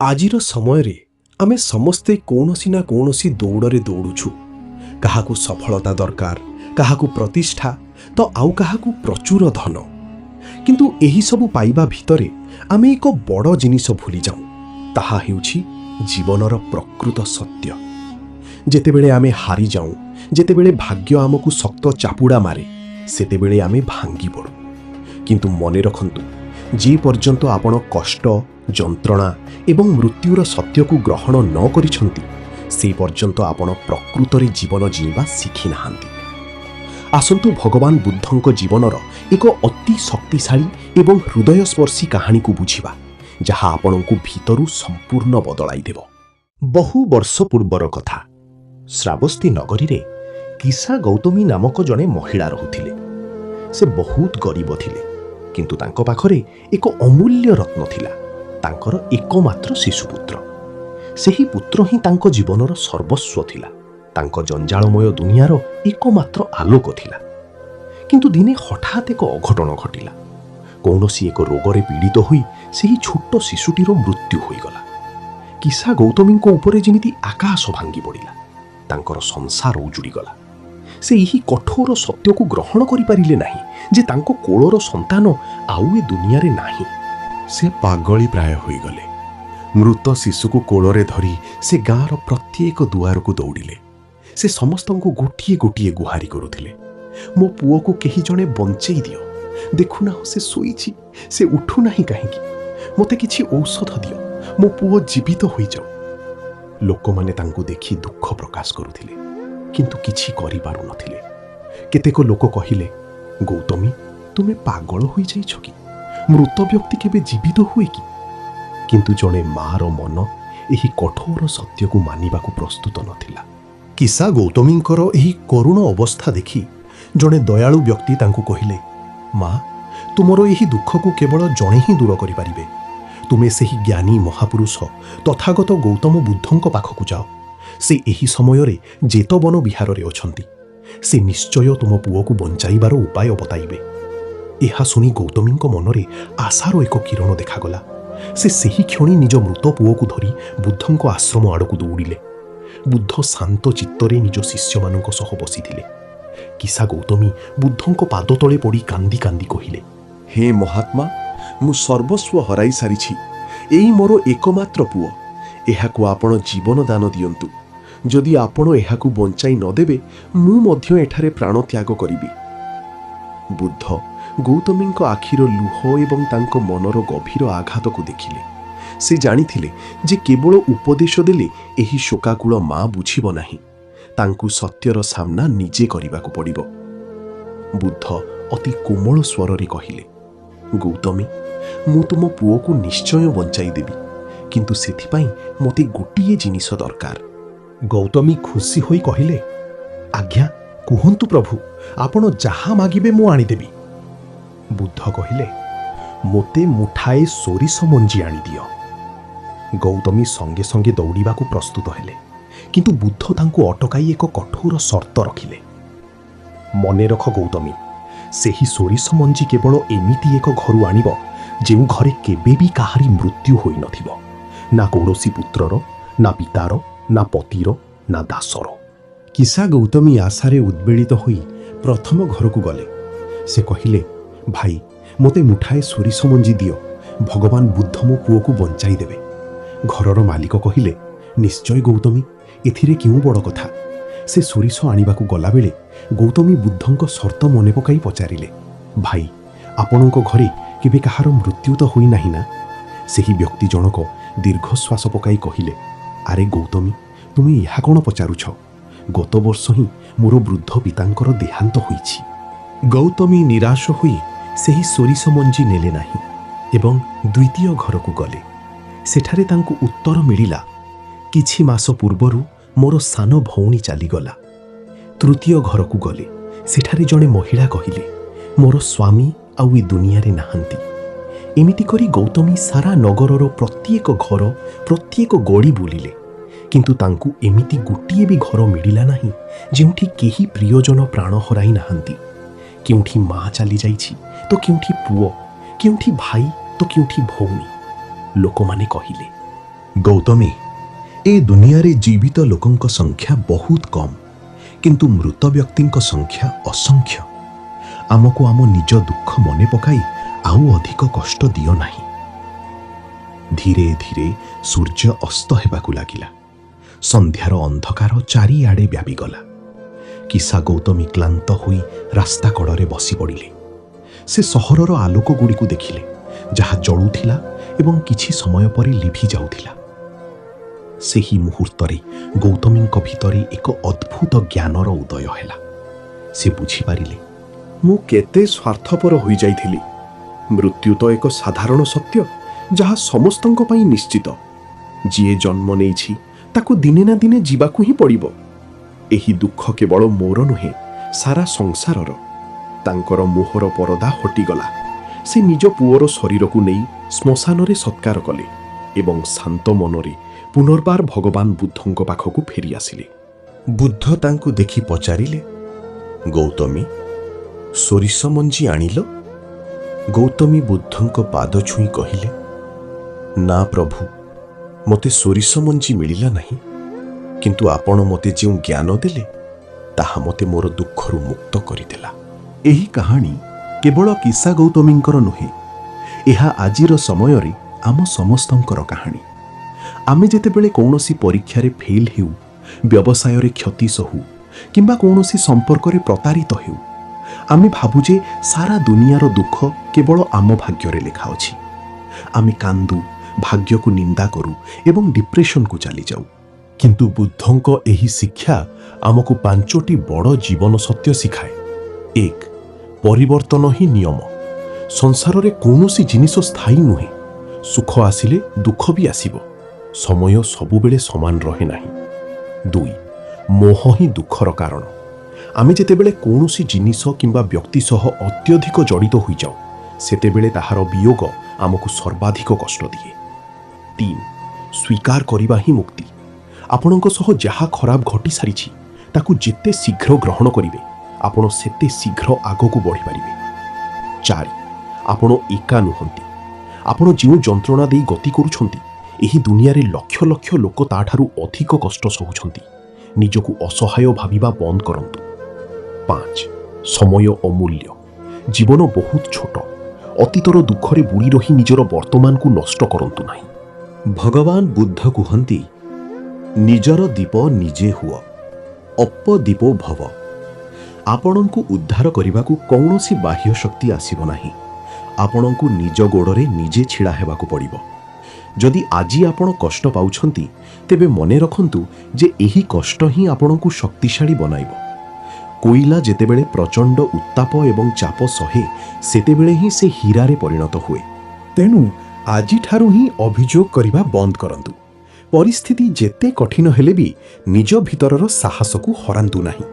ଆଜିର ସମୟରେ ଆମେ ସମସ୍ତେ କୌଣସି ନା କୌଣସି ଦୌଡ଼ରେ ଦୌଡ଼ୁଛୁ। କାହାକୁ ସଫଳତା ଦରକାର, କାହାକୁ ପ୍ରତିଷ୍ଠା ତ ଆଉ କାହାକୁ ପ୍ରଚୁର ଧନ। କିନ୍ତୁ ଏହିସବୁ ପାଇବା ଭିତରେ ଆମେ ଏକ ବଡ଼ ଜିନିଷ ଭୁଲିଯାଉଁ, ତାହା ହେଉଛି ଜୀବନର ପ୍ରକୃତ ସତ୍ୟ। ଯେତେବେଳେ ଆମେ ହାରିଯାଉଁ, ଯେତେବେଳେ ଭାଗ୍ୟ ଆମକୁ ଶକ୍ତ ଚାପୁଡ଼ା ମାରେ, ସେତେବେଳେ ଆମେ ଭାଙ୍ଗି ପଡ଼ୁ। କିନ୍ତୁ ମନେ ରଖନ୍ତୁ, ଯେ ପର୍ଯ୍ୟନ୍ତ ଆପଣ କଷ୍ଟ, ଯନ୍ତ୍ରଣା ଏବଂ ମୃତ୍ୟୁର ସତ୍ୟକୁ ଗ୍ରହଣ ନ କରିଛନ୍ତି, ସେ ପର୍ଯ୍ୟନ୍ତ ଆପଣ ପ୍ରକୃତରେ ଜୀବନ ଜୀଇଁବା ଶିଖିନାହାନ୍ତି। ଆସନ୍ତୁ, ଭଗବାନ ବୁଦ୍ଧଙ୍କ ଜୀବନର ଏକ ଅତି ଶକ୍ତିଶାଳୀ ଏବଂ ହୃଦୟସ୍ପର୍ଶୀ କାହାଣୀକୁ ବୁଝିବା, ଯାହା ଆପଣଙ୍କୁ ଭିତରୁ ସମ୍ପୂର୍ଣ୍ଣ ବଦଳାଇ ଦେବ। ବହୁ ବର୍ଷ ପୂର୍ବର କଥା। ଶ୍ରାବସ୍ତୀ ନଗରୀରେ କିସା ଗୌତମୀ ନାମକ ଜଣେ ମହିଳା ରହୁଥିଲେ। ସେ ବହୁତ ଗରିବ ଥିଲେ, କିନ୍ତୁ ତାଙ୍କ ପାଖରେ ଏକ ଅମୂଲ୍ୟ ରତ୍ନ ଥିଲା, ତାଙ୍କର ଏକମାତ୍ର ଶିଶୁପୁତ୍ର। ସେହି ପୁତ୍ର ହିଁ ତାଙ୍କ ଜୀବନର ସର୍ବସ୍ୱ ଥିଲା, ତାଙ୍କ ଜଞ୍ଜାଳମୟ ଦୁନିଆର ଏକମାତ୍ର ଆଲୋକ ଥିଲା। କିନ୍ତୁ ଦିନେ ହଠାତ୍ ଏକ ଅଘଟଣ ଘଟିଲା। କୌଣସି ଏକ ରୋଗରେ ପୀଡ଼ିତ ହୋଇ ସେହି ଛୋଟ ଶିଶୁଟିର ମୃତ୍ୟୁ ହୋଇଗଲା। କିସା ଗୌତମୀଙ୍କ ଉପରେ ଯେମିତି ଆକାଶ ଭାଙ୍ଗି ପଡ଼ିଲା। ତାଙ୍କର ସଂସାର ଉଜୁଡ଼ିଗଲା। ସେ ଏହି କଠୋର ସତ୍ୟକୁ ଗ୍ରହଣ କରିପାରିଲେ ନାହିଁ ଯେ ତାଙ୍କ କୋଳର ସନ୍ତାନ ଆଉ ଏ ଦୁନିଆରେ ନାହିଁ। ସେ ପାଗଳୀ ପ୍ରାୟ ହୋଇଗଲେ। ମୃତ ଶିଶୁକୁ କୋଳରେ ଧରି ସେ ଗାଁର ପ୍ରତ୍ୟେକ ଦୁଆରକୁ ଦୌଡ଼ିଲେ। ସେ ସମସ୍ତଙ୍କୁ ଗୋଟିଏ ଗୋଟିଏ ଗୁହାରି କରୁଥିଲେ, "ମୋ ପୁଅକୁ କେହି ଜଣେ ବଞ୍ଚେଇ ଦିଅ। ଦେଖୁନାହ, ସେ ଶୋଇଛି, ସେ ଉଠୁନାହିଁ କାହିଁକି? ମୋତେ କିଛି ଔଷଧ ଦିଅ, ମୋ ପୁଅ ଜୀବିତ ହୋଇଯାଉ।" ଲୋକମାନେ ତାଙ୍କୁ ଦେଖି ଦୁଃଖ ପ୍ରକାଶ କରୁଥିଲେ, କିନ୍ତୁ କିଛି କରିପାରୁନଥିଲେ। କେତେକ ଲୋକ କହିଲେ, "ଗୌତମୀ, ତୁମେ ପାଗଳ ହୋଇଯାଇଛ କି? ମୃତ ବ୍ୟକ୍ତି କେବେ ଜୀବିତ ହୁଏ କି?" କିନ୍ତୁ ଜଣେ ମାର ମନ ଏହି କଠୋର ସତ୍ୟକୁ ମାନିବାକୁ ପ୍ରସ୍ତୁତ ନଥିଲା। କିସା ଗୌତମୀଙ୍କର ଏହି କରୁଣ ଅବସ୍ଥା ଦେଖି ଜଣେ ଦୟାଳୁ ବ୍ୟକ୍ତି ତାଙ୍କୁ କହିଲେ, "ମା, ତୁମର ଏହି ଦୁଃଖକୁ କେବଳ ଜଣେ ହିଁ ଦୂର କରିପାରିବେ। ତୁମେ ସେହି ଜ୍ଞାନୀ ମହାପୁରୁଷ ତଥାଗତ ଗୌତମ ବୁଦ୍ଧଙ୍କ ପାଖକୁ ଯାଅ। ସେ ଏହି ସମୟରେ ଜେତବନ ବିହାରରେ ଅଛନ୍ତି। ସେ ନିଶ୍ଚୟ ତୁମ ପୁଅକୁ ବଞ୍ଚାଇବାର ଉପାୟ ବତାଇବେ।" ଏହା ଶୁଣି ଗୌତମୀଙ୍କ ମନରେ ଆଶାର ଏକ କିରଣ ଦେଖାଗଲା। ସେ ସେହି କ୍ଷଣି ନିଜ ମୃତ ପୁଅକୁ ଧରି ବୁଦ୍ଧଙ୍କ ଆଶ୍ରମ ଆଡ଼କୁ ଦୌଡ଼ିଲେ। ବୁଦ୍ଧ ଶାନ୍ତ ଚିତ୍ତରେ ନିଜ ଶିଷ୍ୟମାନଙ୍କ ସହ ବସିଥିଲେ। କିସା ଗୌତମୀ ବୁଦ୍ଧଙ୍କ ପାଦ ତଳେ ପଡ଼ି କାନ୍ଦି କାନ୍ଦି କହିଲେ, "ହେ ମହାତ୍ମା, ମୁଁ ସର୍ବସ୍ୱ ହରାଇ ସାରିଛି। ଏଇ ମୋର ଏକମାତ୍ର ପୁଅ। ଏହାକୁ ଆପଣ ଜୀବନ ଦାନ ଦିଅନ୍ତୁ। ଯଦି ଆପଣ ଏହାକୁ ବଞ୍ଚାଇ ନ ଦେବେ, ମୁଁ ମଧ୍ୟ ଏଠାରେ ପ୍ରାଣତ୍ୟାଗ କରିବି।" ବୁଦ୍ଧ ଗୌତମୀଙ୍କ ଆଖିର ଲୁହ ଏବଂ ତାଙ୍କ ମନର ଗଭୀର ଆଘାତକୁ ଦେଖିଲେ। ସେ ଜାଣିଥିଲେ ଯେ କେବଳ ଉପଦେଶ ଦେଲେ ଏହି ଶୋକାକୁଳ ମା ବୁଝିବ ନାହିଁ। ତାଙ୍କୁ ସତ୍ୟର ସାମ୍ନା ନିଜେ କରିବାକୁ ପଡ଼ିବ। ବୁଦ୍ଧ ଅତି କୋମଳ ସ୍ୱରରେ କହିଲେ, "ଗୌତମୀ, ମୁଁ ତୁମ ପୁଅକୁ ନିଶ୍ଚୟ ବଞ୍ଚାଇ ଦେବି, କିନ୍ତୁ ସେଥିପାଇଁ ମୋତେ ଗୋଟିଏ ଜିନିଷ ଦରକାର।" ଗୌତମୀ ଖୁସି ହୋଇ କହିଲେ, "ଆଜ୍ଞା କୁହନ୍ତୁ ପ୍ରଭୁ, ଆପଣ ଯାହା ମାଗିବେ ମୁଁ ଆଣିଦେବି।" ବୁଦ୍ଧ କହିଲେ, "ମୋତେ ମୁଠାଏ ସୋରିଷ ମଞ୍ଜି ଆଣିଦିଅ।" ଗୌତମୀ ସଙ୍ଗେ ସଙ୍ଗେ ଦୌଡ଼ିବାକୁ ପ୍ରସ୍ତୁତ ହେଲେ, କିନ୍ତୁ ବୁଦ୍ଧ ତାଙ୍କୁ ଅଟକାଇ ଏକ କଠୋର ସର୍ତ୍ତ ରଖିଲେ। "ମନେ ରଖ ଗୌତମୀ, ସେହି ସୋରିଷ ମଞ୍ଜି କେବଳ ଏମିତି ଏକ ଘରୁ ଆଣିବ, ଯେଉଁ ଘରେ କେବେ ବି କାହାରି ମୃତ୍ୟୁ ହୋଇନଥିବ, ନା କୌଣସି ପୁତ୍ରର, ନା ପିତାର, ନା ପତିର, ନା ଦାସର।" କିସା ଗୌତମୀ ଆଶାରେ ଉଦ୍ବେଳିତ ହୋଇ ପ୍ରଥମ ଘରକୁ ଗଲେ। ସେ କହିଲେ, "ଭାଇ, ମୋତେ ମୁଠାଏ ସୋରିଷ ମଞ୍ଜି ଦିଅ। ଭଗବାନ ବୁଦ୍ଧ ମୋ ପୁଅକୁ ବଞ୍ଚାଇ ଦେବେ।" ଘରର ମାଲିକ କହିଲେ, "ନିଶ୍ଚୟ ଗୌତମୀ, ଏଥିରେ କେଉଁ ବଡ଼ କଥା?" ସେ ସୋରିଷ ଆଣିବାକୁ ଗଲାବେଳେ ଗୌତମୀ ବୁଦ୍ଧଙ୍କ ସର୍ତ୍ତ ମନେ ପକାଇ ପଚାରିଲେ, "ଭାଇ, ଆପଣଙ୍କ ଘରେ କେବେ କାହାର ମୃତ୍ୟୁ ତ ହୋଇନାହିଁ ନା?" ସେହି ବ୍ୟକ୍ତି ଜଣକ ଦୀର୍ଘଶ୍ୱାସ ପକାଇ କହିଲେ, "ଆରେ ଗୌତମୀ, ତୁମେ ଏହା କ'ଣ ପଚାରୁଛ? ଗତ ବର୍ଷ ହିଁ ମୋର ବୃଦ୍ଧ ପିତାଙ୍କର ଦେହାନ୍ତ ହୋଇଛି।" ଗୌତମୀ ନିରାଶ ହୋଇ ସେହି ସୋରିଷ ମଞ୍ଜି ନେଲେ ନାହିଁ ଏବଂ ଦ୍ୱିତୀୟ ଘରକୁ ଗଲେ। ସେଠାରେ ତାଙ୍କୁ ଉତ୍ତର ମିଳିଲା, "କିଛି ମାସ ପୂର୍ବରୁ ମୋର ସାନ ଭଉଣୀ ଚାଲିଗଲା।" ତୃତୀୟ ଘରକୁ ଗଲେ। ସେଠାରେ ଜଣେ ମହିଳା କହିଲେ, "ମୋର ସ୍ୱାମୀ ଆଉ ଏ ଦୁନିଆରେ ନାହାନ୍ତି।" ଏମିତି କରି ଗୌତମୀ ସାରା ନଗରର ପ୍ରତ୍ୟେକ ଘର, ପ୍ରତ୍ୟେକ ଗଳି ବୁଲିଲେ, କିନ୍ତୁ ତାଙ୍କୁ ଏମିତି ଗୋଟିଏ ବି ଘର ମିଳିଲା ନାହିଁ, ଯେଉଁଠି କେହି ପ୍ରିୟଜନ ପ୍ରାଣ ହରାଇ ନାହାନ୍ତି। କେଉଁଠି ମା ଚାଲିଯାଇଛି ତ କେଉଁଠି ପୁଅ, କେଉଁଠି ଭାଇ ତ କେଉଁଠି ଭଉଣୀ। ଲୋକମାନେ କହିଲେ, ଗୌତମୀ, ଏ ଦୁନିଆରେ ଜୀବିତ ଲୋକଙ୍କ ସଂଖ୍ୟା ବହୁତ କମ୍, କିନ୍ତୁ ମୃତ ବ୍ୟକ୍ତିଙ୍କ ସଂଖ୍ୟା ଅସଂଖ୍ୟ। ଆମକୁ ଆମ ନିଜ ଦୁଃଖ ମନେ ପକାଇ ଆଉ ଅଧିକ କଷ୍ଟ ଦିଅ ନାହିଁ। ଧୀରେ ଧୀରେ ସୂର୍ଯ୍ୟ ଅସ୍ତ ହେବାକୁ ଲାଗିଲା। ସନ୍ଧ୍ୟାର ଅନ୍ଧକାର ଚାରିଆଡ଼େ ବ୍ୟାପିଗଲା। କିସା ଗୌତମୀ କ୍ଳାନ୍ତ ହୋଇ ରାସ୍ତା କଡ଼ରେ ବସି ପଡ଼ିଲେ। ସେ ସହରର ଆଲୋକଗୁଡ଼ିକୁ ଦେଖିଲେ, ଯାହା ଜଳୁଥିଲା ଏବଂ କିଛି ସମୟ ପରେ ଲିଭି ଯାଉଥିଲା। ସେହି ମୁହୂର୍ତ୍ତରେ ଗୌତମୀଙ୍କ ଭିତରେ ଏକ ଅଦ୍ଭୁତ ଜ୍ଞାନର ଉଦୟ ହେଲା। ସେ ବୁଝିପାରିଲେ, ମୁଁ କେତେ ସ୍ୱାର୍ଥପର ହୋଇଯାଇଥିଲି। ମୃତ୍ୟୁ ତ ଏକ ସାଧାରଣ ସତ୍ୟ, ଯାହା ସମସ୍ତଙ୍କ ପାଇଁ ନିଶ୍ଚିତ। ଯିଏ ଜନ୍ମ ନେଇଛି, ତାକୁ ଦିନେ ନା ଦିନେ ଯିବାକୁ ହିଁ ପଡ଼ିବ। ଏହି ଦୁଃଖ କେବଳ ମୋର ନୁହେଁ, ସାରା ସଂସାରର। ତାଙ୍କର ମୋହର ପରଦା ହଟିଗଲା। ସେ ନିଜ ପୁଅର ଶରୀରକୁ ନେଇ ଶ୍ମଶାନରେ ସତ୍କାର କଲେ ଏବଂ ଶାନ୍ତ ମନରେ ପୁନର୍ବାର ଭଗବାନ ବୁଦ୍ଧଙ୍କ ପାଖକୁ ଫେରିଆସିଲେ। ବୁଦ୍ଧ ତାଙ୍କୁ ଦେଖି ପଚାରିଲେ, ଗୌତମୀ, ସୋରିଷ ମଞ୍ଜି ଆଣିଲ? ଗୌତମୀ ବୁଦ୍ଧଙ୍କ ପାଦ ଛୁଇଁ କହିଲେ, ନା ପ୍ରଭୁ, ମୋତେ ସୋରିଷ ମଞ୍ଜି ମିଳିଲା ନାହିଁ, କିନ୍ତୁ ଆପଣ ମୋତେ ଯେଉଁ ଜ୍ଞାନ ଦେଲେ, ତାହା ମୋତେ ମୋର ଦୁଃଖରୁ ମୁକ୍ତ କରିଦେଲା। ଏହି କାହାଣୀ କେବଳ କିସା ଗୌତମୀଙ୍କର ନୁହେଁ, ଏହା ଆଜିର ସମୟରେ ଆମ ସମସ୍ତଙ୍କର କାହାଣୀ। ଆମେ ଯେତେବେଳେ କୌଣସି ପରୀକ୍ଷାରେ ଫେଲ୍ ହେଉ, ବ୍ୟବସାୟରେ କ୍ଷତି ସହୁ କିମ୍ବା କୌଣସି ସମ୍ପର୍କରେ ପ୍ରତାରିତ ହେଉ, ଆମେ ଭାବୁ ଯେ ସାରା ଦୁନିଆର ଦୁଃଖ କେବଳ ଆମ ଭାଗ୍ୟରେ ଲେଖା ଅଛି। ଆମେ କାନ୍ଦୁ, ଭାଗ୍ୟକୁ ନିନ୍ଦା କରୁ ଏବଂ ଡିପ୍ରେସନକୁ ଚାଲିଯାଉ। କିନ୍ତୁ ବୁଦ୍ଧଙ୍କ ଏହି ଶିକ୍ଷା ଆମକୁ ପାଞ୍ଚଟି ବଡ଼ ଜୀବନ ସତ୍ୟ ଶିଖାଏ। ଏକ, ପରିବର୍ତ୍ତନ ହିଁ ନିୟମ। ସଂସାରରେ କୌଣସି ଜିନିଷ ସ୍ଥାୟୀ ନୁହେଁ। ସୁଖ ଆସିଲେ ଦୁଃଖ ବି ଆସିବ। ସମୟ ସବୁବେଳେ ସମାନ ରହେ ନାହିଁ। ଦୁଇ, ମୋହ ହିଁ ଦୁଃଖର କାରଣ। ଆମେ ଯେତେବେଳେ କୌଣସି ଜିନିଷ କିମ୍ବା ବ୍ୟକ୍ତି ସହ ଅତ୍ୟଧିକ ଜଡ଼ିତ ହୋଇଯାଉ, ସେତେବେଳେ ତାହାର ବିୟୋଗ ଆମକୁ ସର୍ବାଧିକ କଷ୍ଟ ଦିଏ। ତିନି, ସ୍ୱୀକାର କରିବା ହିଁ ମୁକ୍ତି। ଆପଣଙ୍କ ସହ ଯାହା ଖରାପ ଘଟିସାରିଛି, ତାକୁ ଯେତେ ଶୀଘ୍ର ଗ୍ରହଣ କରିବେ, ଆପଣ ସେତେ ଶୀଘ୍ର ଆଗକୁ ବଢ଼ିପାରିବେ। ଚାରି, ଆପଣ ଏକା ନୁହନ୍ତି। ଆପଣ ଯେଉଁ ଯନ୍ତ୍ରଣା ଦେଇ ଗତି କରୁଛନ୍ତି, ଏହି ଦୁନିଆରେ ଲକ୍ଷ ଲକ୍ଷ ଲୋକ ତାଠାରୁ ଅଧିକ କଷ୍ଟ ସହୁଛନ୍ତି। ନିଜକୁ ଅସହାୟ ଭାବିବା ବନ୍ଦ କରନ୍ତୁ। ପାଞ୍ଚ, ସମୟ ଅମୂଲ୍ୟ। ଜୀବନ ବହୁତ ଛୋଟ। ଅତୀତର ଦୁଃଖରେ ବୁଡ଼ି ରହି ନିଜର ବର୍ତ୍ତମାନକୁ ନଷ୍ଟ କରନ୍ତୁ ନାହିଁ। ଭଗବାନ ବୁଦ୍ଧ କୁହନ୍ତି, ନିଜର ଦୀପ ନିଜେ ହୁଅ। ଅପ୍ପ ଦୀପୋ ଭବ। ଆପଣଙ୍କୁ ଉଦ୍ଧାର କରିବାକୁ କୌଣସି ବାହ୍ୟ ଶକ୍ତି ଆସିବ ନାହିଁ। ଆପଣଙ୍କୁ ନିଜ ଗୋଡ଼ରେ ନିଜେ ଛିଡ଼ା ହେବାକୁ ପଡ଼ିବ। ଯଦି ଆଜି ଆପଣ କଷ୍ଟ ପାଉଛନ୍ତି, ତେବେ ମନେ ରଖନ୍ତୁ ଯେ ଏହି କଷ୍ଟ ହିଁ ଆପଣଙ୍କୁ ଶକ୍ତିଶାଳୀ ବନାଇବ। କୋଇଲା ଯେତେବେଳେ ପ୍ରଚଣ୍ଡ ଉତ୍ତାପ ଏବଂ ଚାପ ସହେ, ସେତେବେଳେ ହିଁ ସେ ହୀରାରେ ପରିଣତ ହୁଏ। ତେଣୁ ଆଜିଠାରୁ ହିଁ ଅଭିଯୋଗ କରିବା ବନ୍ଦ କରନ୍ତୁ। ପରିସ୍ଥିତି ଯେତେ କଠିନ ହେଲେ ବି ନିଜ ଭିତରର ସାହସକୁ ହରାନ୍ତୁ ନାହିଁ।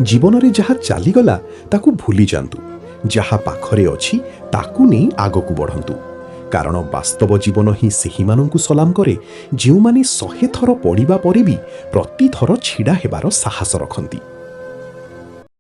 ଜୀବନରେ ଯାହା ଚାଲିଗଲା, ତାକୁ ଭୁଲିଯାଆନ୍ତୁ। ଯାହା ପାଖରେ ଅଛି, ତାକୁ ନେଇ ଆଗକୁ ବଢ଼ନ୍ତୁ। କାରଣ ବାସ୍ତବ ଜୀବନ ହିଁ ସେହିମାନଙ୍କୁ ସଲାମ କରେ, ଯେଉଁମାନେ 100 ଥର ପଡ଼ିବା ପରେ ବି ପ୍ରତିଥର ଛିଡ଼ା ହେବାର ସାହସ ରଖନ୍ତି।